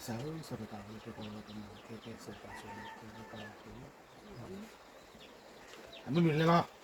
စၢ်ဧၢ စီၤတကးဝဲလၢပပှၤလၢပမၤကဲကဲစီၤပၤစီၤလၢကဲကဲပှၤလၢကဲလီၤ, အမ့ၢ်မ့ၢ်လဲၤလီၤ.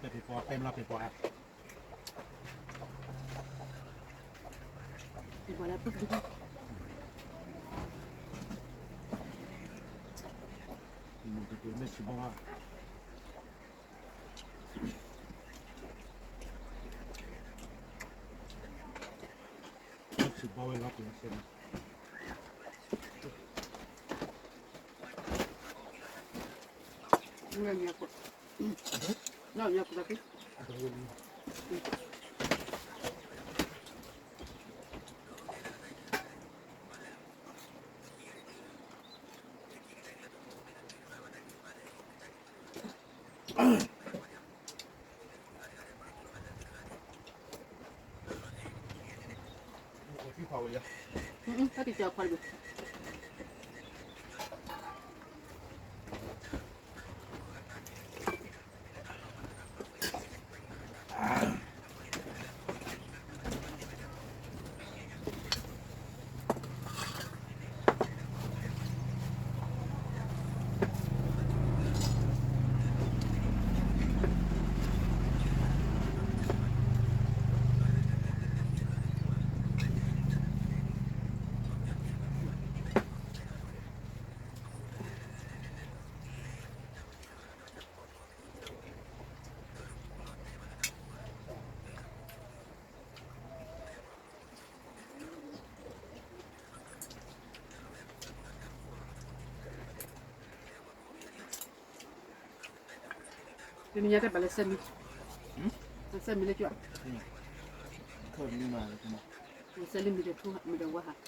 ပဲပပှၤ ပဲမလီၤပပှၤ, ပပှၤလၢပပှၤ, မ့ၢ်စံးဘီ, စံးဘီဝဲလီၤပစဲးန့ၣ်, တနံၤညါတၢ်ပာ်လၢစဲမံ, စဲမံလၢကၠီ, စဲလံမံဒီးထူမံဒီးဝါဟး,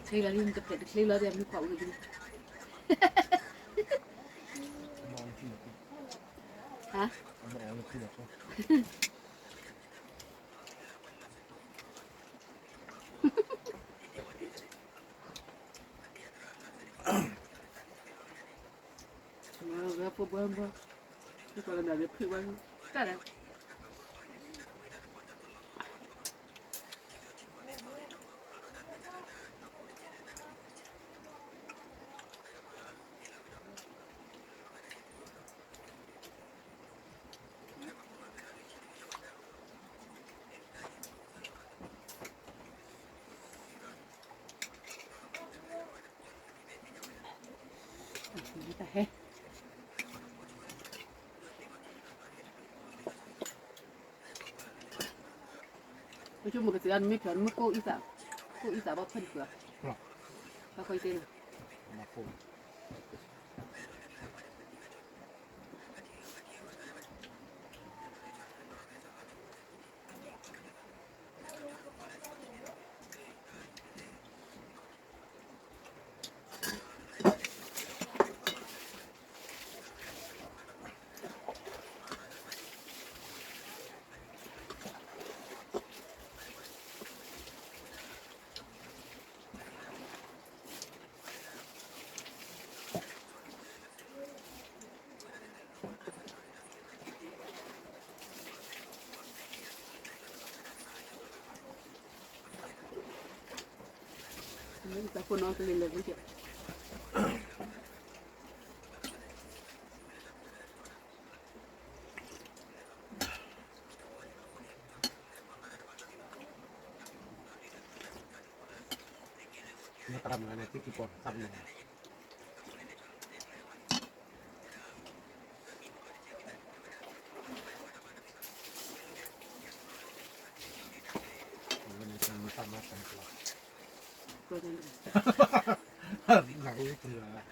နချ့လီၤလံ နတဖျဲးတချ့လီၤဒီး မုၢ်ခွါအိၣ်လၢဒ်န့ၣ်. ဘီ, ယကလၢမ့ၢ်ဖုးဝဲ, တၢ်လဲၣ်. တၢ်ဟဲ, ပဆိကမိၣ်ကသ့ၣ်ဧါ, နမ့ၢ်ဖျိး နမ့ၢ်ကိၢ်အံသၣ်, ကိၢ်အံသၣ်ဘၣ်ဖဲန့ၣ်ဃု, ဘၣ်ဃုအံသ့န့ၣ်. တၢ်ဖိနီတလံၤလၢာ်ဝဲကဲ, နတရၣ်မနုၤန့ၣ် သ့ၣ်ကံၢ်ပီၣ်တၢ်မနုၤန့ၣ် ဝဲန့ၣ်တၢ်မၤတၢ်မၤတၢ်ကျီ, နၢ်ဟူတလၢာ်,